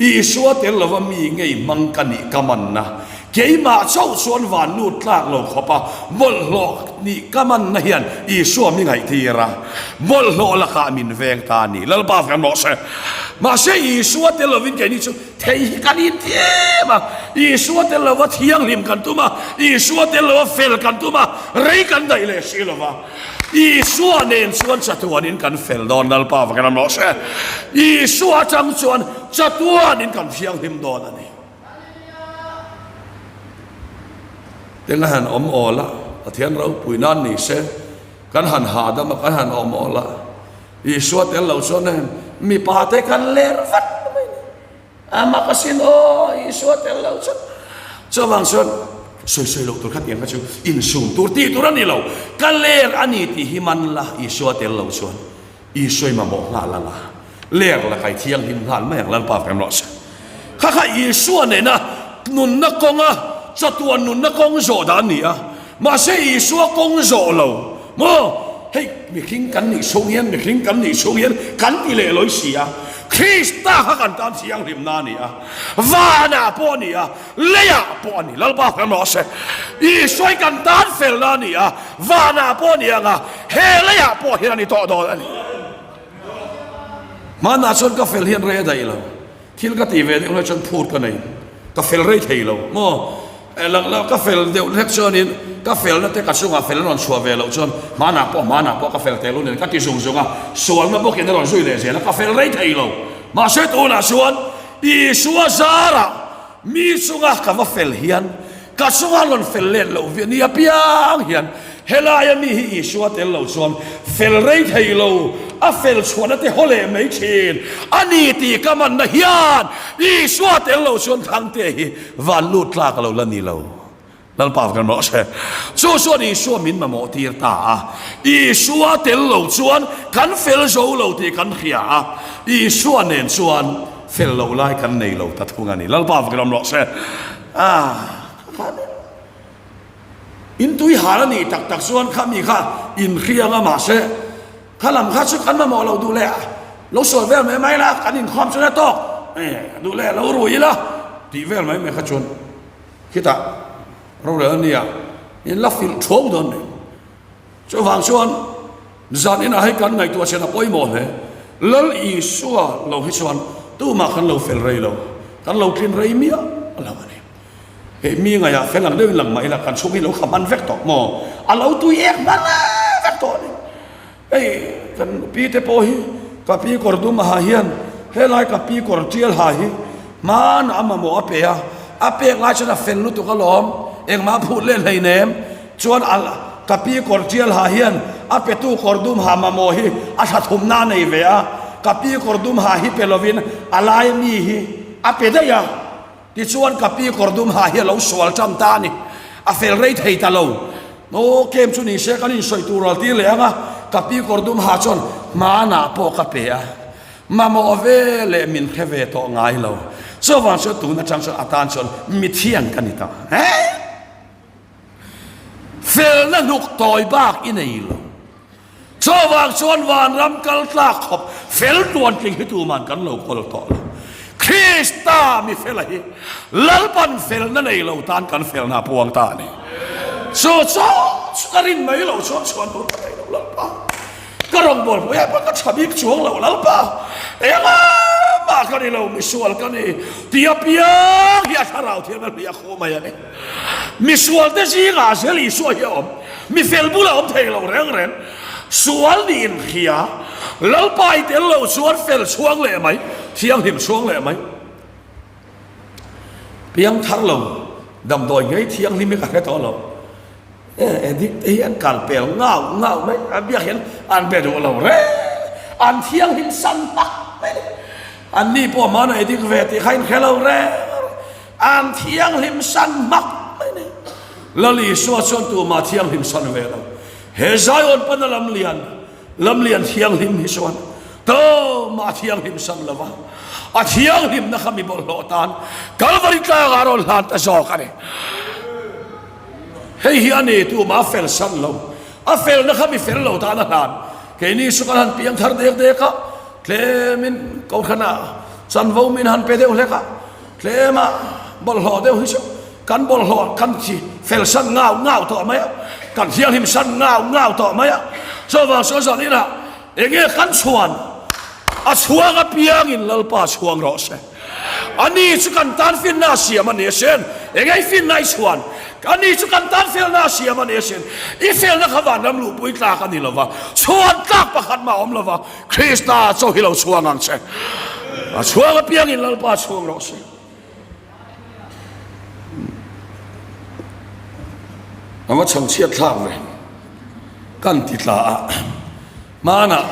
Isua tel lova mi ngei hmang ka nih ka manna, keimah chauh chuan van lut tlak lo khawpa bawlhhlawh nih ka manna hian Isua mi ngaihtir a, bawlhhlawh lakah min veng ta a ni. Lalpa kan rawh se. Mahse Isua tel lovin keini chu thei hi kan inthiam a, Isua tel lova thianghlim kan tum a, Isua tel lova fel kan tum a, rei kan daih leh si lova. Isua nen chuan chatuanin kan fel dawn, Lalpa va kan ram rawh se. Isua atang chuan chatuanin kan thianghlim dawn a ni. Teng a han awm awl a, Pathian ropui nan ni se, kan han hahdam a, kan han awm awl a. Isua tel lo chuan mipa te kan ler vat mai ni. A mak asin aw, Isua tel lo chu. Chuvang chuan sawi sawi loh tur kha tiang kha chu insum tur tih tur a ni lo. Ka ler a ni tih hi man la, Isua tel lo chuan Isua i mamawh nghal ang a, ler la kai thianghlim nghal mai ang Lalpa vem rawh se. Kha kha Isua nena nunna kawnga chatuan nunna kawng zawh dan a ni a, mahse Isua kawng zawh lo maw? Hei mihring kan nih chhung hian, mihring kan nih chhung hian kan ti leh lawi si a, Krista kha kan tan thianghlimna a ni a, vanah pawh a ni a, leiah pawh a ni, Lalpa hmel rawh se. Isua hi kan tan felna a ni a, vanah pawh a ni ang a, he leiah pawh hian a ni tawh dawn a ni. Hmanah chuan ka fel hian rei a daih lo. Thil ka tih ve deuh lai chuan phut ka nei, ka fel rei thei lo maw? Lang lo, ka fel deuh hlek chuanin ka felna te ka chungah fel a rawn chhuah ve loh chuan hmanah pawh hmanah pawh ka fel tel unin ka ti zung zung a, sualna bawkin a rawn zui leh zel a, ka fel rei thei lo. Mahse tunah chuan Isua zarah mi chunga ka va fel hian Ka chunga rawn fel let loh viah ni apiang hian helaia mi hi Isua tel lo chuan fel rei thei lo, a fel chhuahna te haw leh mai thin a ni tih ka manna hian Isua tel lo chuan Thangte hi van lut tlak a lo la ni lo. Lalpa kan rawh se. Chu chuan Isua min mamawh tir ta a, Isua tel lo chuan kan fel zo lo tih kan hria a, Isua nen chuan fel loh lai kan nei lo ta thung a ni. Lalpa kan rawh se. Ah, kha deuh. In tui hal a nih tak tak chuan kha mi kha in hriang a mahse kha lam kha chu kan mamawh lo duh leh a, lo sawi vel mai mai la kan inkhawm chuan a tawk eh duh leh lo rui ila tih vel mai mai kha chuan khitah rorel a nia in la filh thuau dawn mai. Chuvang chuan zan inah hei kan ngaihtuah chian a pawimawh hle. Lal Isua lo hi chuan tumah kan lo fel rei lo, kan lo tlin rei miah lo a ni. Hei mi ngaihah fel ang deuhin lang mah ila kan chhung hi lo kha hman vek tawh maw? A lo tui ek hman vek tawh a ni. Hei kan pi te pawh hi ka pi kawr dum aha hian helai ka pi kawr tial ha hi hmanah a mamawh a pe a, a pek lai chuan a fel lutuk alawm, engmah a phut let hleinem. Chuan a ka pi kawr tial ha hian a petu kawr dum ha mamawh hi a tha thumna a nei ve a, ka pi kawr dum ha hi pe lovin a lai mi hi a pe daih a, tichuan ka pi kawr dum ha hi a lo sual tan ta a ni, a fel rei thei ta lo. Aw kem chu ni se kan insawi tur al tir leh ang a, ka pi kawr dum ha chuan hmanah pawh ka pe a, mamawh ve leh min hre ve tawh ngai lo, chuvang chuan tun atang chuan a tan chuan mithiang ka ni ta. Felna hnuk tawi bak i nei lo. Chuvang chuan vanram kal tlak khawp fel tuantling hi tuman kan lo kawl tawh lo. Krista mi fela hi Lalpan felna nei lo tan kan felna a puang ta a ni. Chu chu chu ka rin mai lo chuan chhuan tur ka nei lo Lalpa. Ka rawngbâwl hmuh hian ka ṭha bik chuang lo Lalpa. Engmah ka ni lo, misual ka ni tih apiang hi a thlarau thiam a hliah khuh mai a ni. Misualte zingah zel Isua hi a awm. Mi fel bulah a awm thei lo reng reng. Sual nih inhria, Lalpa i tel lo chuan fel chhuang leh mai, thianghlim chhuang leh mai. Piang thar lo, damdawi ngei thianghlim hi ka hre tawh lo. E, addict te hi an kal pel ngau ngau mai, an biak hian an be duh lo reng, an thianghlim san tak mai ni. An ni pawh hmana addict ve tih kha inhre lo reng, an thianghlim san hmak mai ni. Lal Isua chuan tumah thianghlim san ve lo. He Zion pana lamlian, lamlian thianghlim hi chuan tumah a thianghlim san lo va, a thianghlimna kha mi bawlhhlawh tan Kalvari tlangah a rawn hlan ta zawk a ni. Hei hi a ni, tumah a fel san lo, a felna kha mi fel lo tan a hlan. Keini chu kan han piang thar dek dek a, tlemin kohhranah chanvo min han pe deuh hlek a, tlema bawlhhlawh deuh hi chu Kan bawlhhlawh kan thi fel san ngau ngau tawh mai a, kan thianghlim san ngau ngau tawh mai a. Chuvang chuan zan inah enge kan chhuan a chhuang apiangin Lalpa chhuang rawh se. Ani chu kan tan finna a siam a ni asin. Enge i finna i chhuan? Ani chu kan tan felna a siam a ni asin. I felna kha vanram luhpui tlak a ni lo va, chhuan tlak pakhat mah a awm lo va, Krista chaw hi lo chhuang ang che. A chhuang apiangin Lalpa chhuang rawh se. A va chhangchhiat thlak ve. Kan ti tla a, hmanah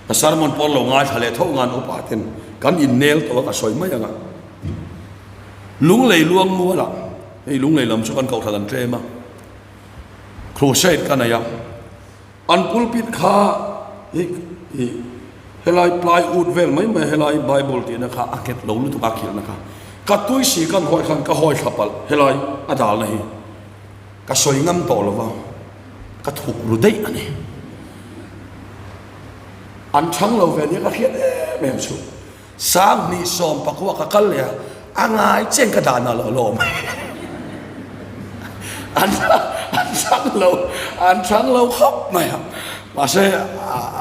ka sermon pawl lo ngaithla leh tho ngan upa ten kan innel tawh a ka sawi mai ang a. Lunglei luang mualah, hei lunglei lam chu kan kohhran an tlem a, crusade ka nei a. An pulpit kha hi hi helai plywood vel mai mai helai bible tihna kha a nghet lo lutuk a khilhna kha ka tui si kan hawi khan ka hawi thla palh helai a dalna hi ka sawi ngam tawh lo va ka thuk ru daih a ni. An chhang lo ve nia ka hriat em em chu. Sanghnih 18 ka kal leh a, a ngai chen ka dah nalh alawm. An an chhang lo, an chhang lo khawp mai a. Mahse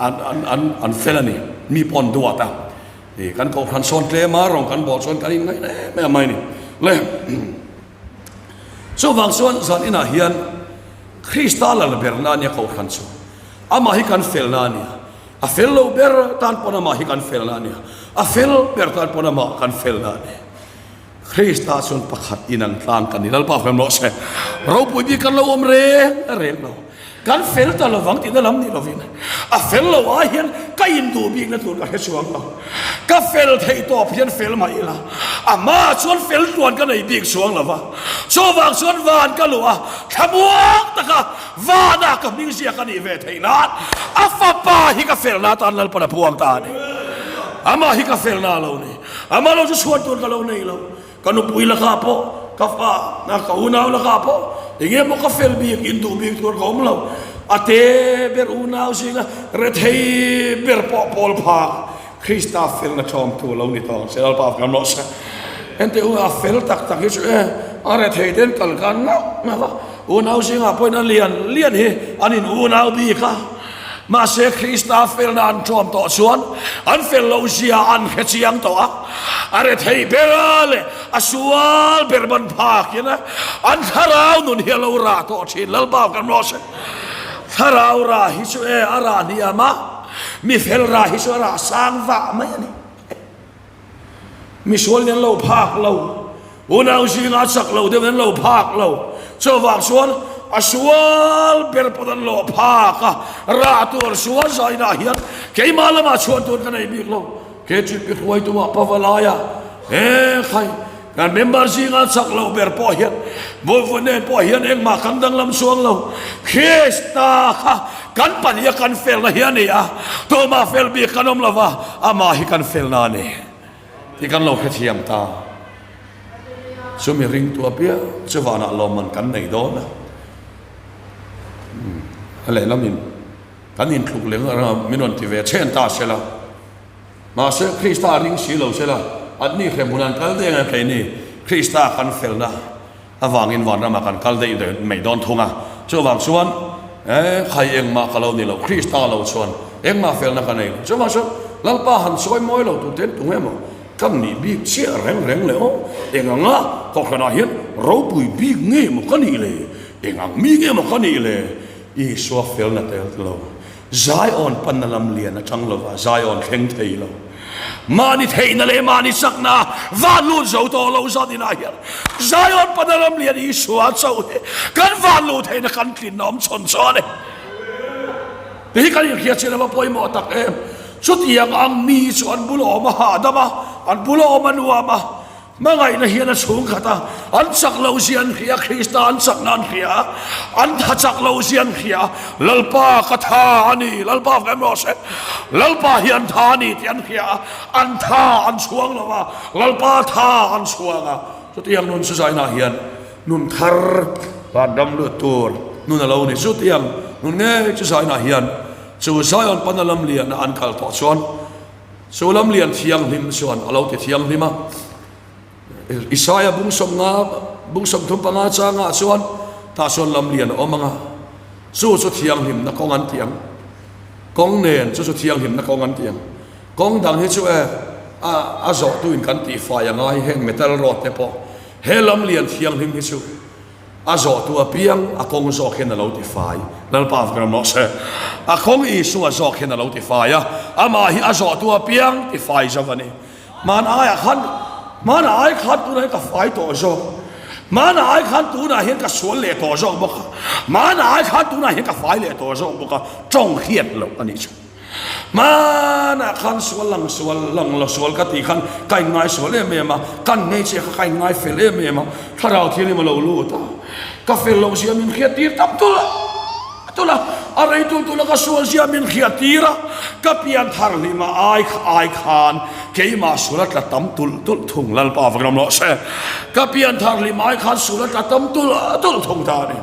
an an an an fel a ni, mi pawh an duat a. Ih kan kohhran sawn tlem a, rawng kan bawh chuan kan inngaih em em mai a ni. Le chuvang chuan zan inah hian Krista lal berna a nia kohhran chu. Amah hi kan felna a nia. A fel lo ber tan pawn amah hi kan felna a ni a, a fel ber tan pawn amah kan felna a ni. Krista chuan pakhat inang tlang kan ni. Lalpa fem rawh se. Ropui bik kan lo awm reng reng lo. Kan fel ta lovang tihna lam ni lovin a fel lo ai hian ka induh bikna tur ka hre chuang lo. Ka fel theih tawp hian fel mah ila amah chuan fel tluan ka nei bik chuang lo va. Chuvang chuan van ka luh a, thlamuang taka Vana ka hming ziak a nih ve theih nan a fapa hi ka felna atan Lalpan a puang ta a ni. Amah hi ka felna a lo ni. Amah lo chu chhuan tur ka lo nei lo. Ka nupui lakah pawh, ka fa, ka unau lakah pawh eng emaw ka fel bik, induh bik tur ka awm lo. A te ber unau zinga rethei ber pawh pawl phak Krista felna ṭawmtu lo ni tawh ang che, Lalpa kan rawh se. Hente u a fel tak tak hi chu e, a rethei ten kal khan ngauh ngauh a, unau zingah pawhin a lian lian hi an in unau bik a, mahse Krista felna an ṭawm tawh chuan an fel loh zia an hre chiang tawh a, a rethei ber a leh a sual ber ban phakin an thlarau nun hi a lo rah tawh ṭhin, Lalpa kan rawh se. Thlarau rah hi chu e a rah hniam a. Mi fel rah hi chu a rah sang vah mai a ni. Mi sual in an lo phak lo, unau zinga chak lo deuh in an lo phak lo. Chuvang chuan a sual ber pawn an lo phak a, rah tur sual zainah hian keimah lamah chhuan tur ka nei bik lo. KTP hruaitu ah Pavalai ah he khai Kan member zinga chak loh ber pawh hian Vawivawi nen pawh hian engmah kan danglam chuang lo. Krista kha kan pahniha kan felna hi a ni a, tumah fel bik kan awm lo va, amah hi kan felna a ni tih kan lo hrethiam ta. Chumi ringtu apiang chu vanah lawmman kan nei dawn a. A lehlamin kan inthluk leh min rawn ti ve chhen ta se la. Mahse, Krista a ring si lo sela, an ni hrem hun an kal daih ang em keini Krista kan felna avangin vanramah kan kal daih daih mai dawn thung a. Chuvang chuan, e, khai engmah ka lo ni lo, Krista lo chuan engmah felna ka nei lo. Chuvang chuan, Lalpa han sawi mawi lo tur ten tunge maw ka nih bik chiah reng reng le aw, eng anga kohhranah hian ropui bik nge maw ka nih le, eng ang mi nge maw ka nih le? Isua felna tel lo. Zion panna lam lian atang lova Zion thleng thei lo. Mahni theihna leh mahni chakna van lut zo tawh lo zat inah hian Zion panna lam lian Isua chauh hi kan van luh theihna kan tlinna awm chhawn chu a ni. Ti hi kan inhriat chian ava pawimawh tak em. Chutiang ang mi chu an bula awm a hahdam a, an bula awm a nuam a. Hmangaihna hian a chhungkhat a, an chak lo zia an hria, Krista an chakna an hria a, an tha chak lo zia an hria a, Lalpa ka tha a ni, Lalpa fem rawh se, Lalpa hi an tha a ni tih an hria a, an tha an chhuang lo va, Lalpa tha an chhuang a. Chutiang nun chuzainah hian nun thar vanram lut tur nun a lo ni. Chutiang nun ngei chuzainah hian chu Zion pana lam liana an kal tawh chuan, Chu lam lian thianghlim chuan a lo ti thianghlim a. Isaia bung sawmnga, bung 35 changah chuan tah chuan lam lian a awm ang a, chu chu thianghlimna kawng an ti ang. Kawng nen chu chu thianghlimna kawng an ti ang. Kawng dang hi chu e, a a zawhtuin kan tihfai a ngai heng metal road te pawh. He lam lian thianghlim hi chu A zawhtu apiang a kawng zawk hian a lo ti fai. Lalpa vek ram rawh se. A kawng Isua zawk hian a lo ti fai a, amah hi a zawhtu apiang ti fai zo a ni. Hmana aiah khan, hmana ai khan tunah hian ka fai tawh zawk. Hmana ai khan tunah hian ka sual leh tawh zawk bawk a. Hmana ai khan tunah hian ka fai leh tawh zawk bawk a. Tawng hriat loh a nih chu. Hmanah khan sual lang sual lang lo sual ka tih khan ka inngai sual em em a, kan hmeichhia kha ka inngai fel em em a, thlarau thianghlim a lo lut a, ka fel loh zia min hriat tir tam tulh tulh a, a rei tulh tulh a ka sual zia min hriat tir a, ka pian thar hlim a ai ai khan keimah sual a tla tam tulh tulh thung Lalpa vak ram rawh se, ka pian thar hlim ai khan sual a tla tam tulh tulh thung ta a ni.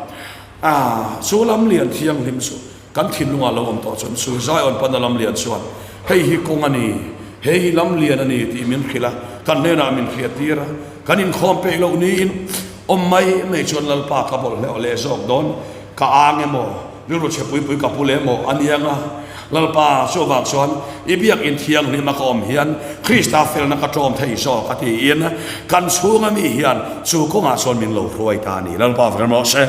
Ah, chu lam lian thianghlim chu. Kan thinlungah lo awm tawh chuan chu Zion pana lam lian chuan, Hei hi kawng a ni, hei hi lam lian a ni tih min hrilh a, kan hnenah min hriattir a. Kan inkhawm peih loh niin awm mai mai chuan Lalpa ka bawlhhleuh leh zawk dawn, ka ang emaw, rilru chhe pui pui ka pu leh emaw a ni ang a. Lalpa, chuvang chuan i biakinn thianghlim a ka awm hian Krista felna ka ṭawm thei zawk a tiin kan chhunga mi hian chu kawngah chuan min lo hruai ta a ni. Lalpa vek rawh se.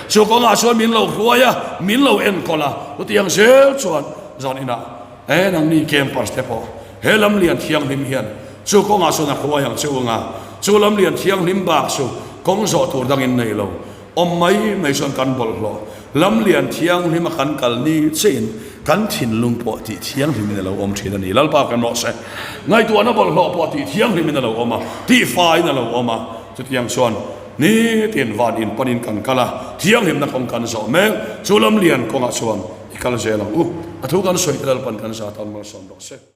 Chu kawngah chuan min lo hruai a, min lo enkawl a, chutiang zel chuan zan inah he nangni campers te pawh he lam lian thianghlim hian chu kawngah chuan a hruai ang che u anga chu lam lian thianghlim bak chu kawng zawh tur dangin nei lo. Awm mai mai chuan kan bawlhhlawh lam lian thianghlim a kan kal ni chiin kan thinlung pawh tih thianghlimin a lo awm thin a ni. Lalpa kan rawh se. Ngaihtuahna bawlhhlawh pawh tih thianghlimin a lo awm a, tih faiin a lo awm a. Chutiang chuan nitin van in panin kan kal a, thianghlimna kawng kan zawh mek. Chu lam lian kawngah chuan i kal zel ang u. A thu kan sawi te Lalpan kan zah tan malsawm rawh se.